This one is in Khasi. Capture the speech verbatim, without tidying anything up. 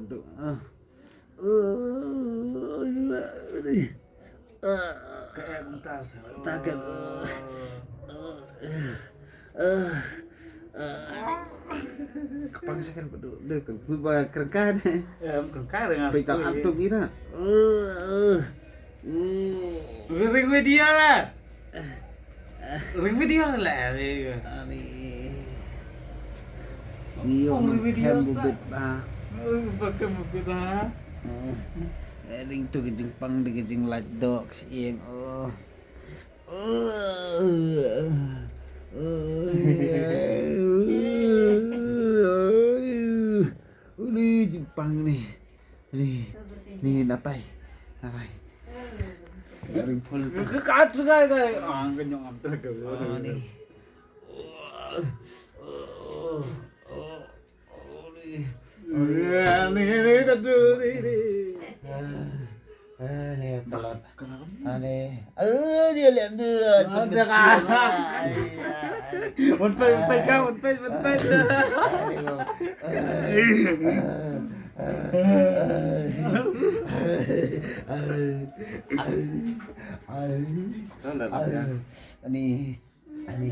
Aduh, ah. Uh, aduh. Ah, Ka em tas. Takat. Ah. Ah. Ah. Kepang second, aduh, deh, ke, ba, kerengkah deh. Em, kerengkah dengan Pai tak setuju. Antuk ira. Uh, uh. Hmm. Ring video lah. Ring video lah, ring. Ani. Ni Oh, ring video hem lah. Bubit ba. Oh, pakai bubit lah. Oh. Eh, ring tu ke jingpang, ring ke jinglaitdoh, sieng. Oh. Oh. Oh. Uli jingpang ni. Ni. Ni napai. Napai. Ring full tu. Ke kat tu kai kai. Ah, kenyang am tu ke. Ah, ni. Oh, oh, oh, oh, ni. Ni, ni, ni, dah tu, ni, ni. Ah, ah, ni telat. Kenapa? Ah, ni. Ah, dia lihat tu. Ada kan? One five, one five kau, one five, one five. Ni. Ani.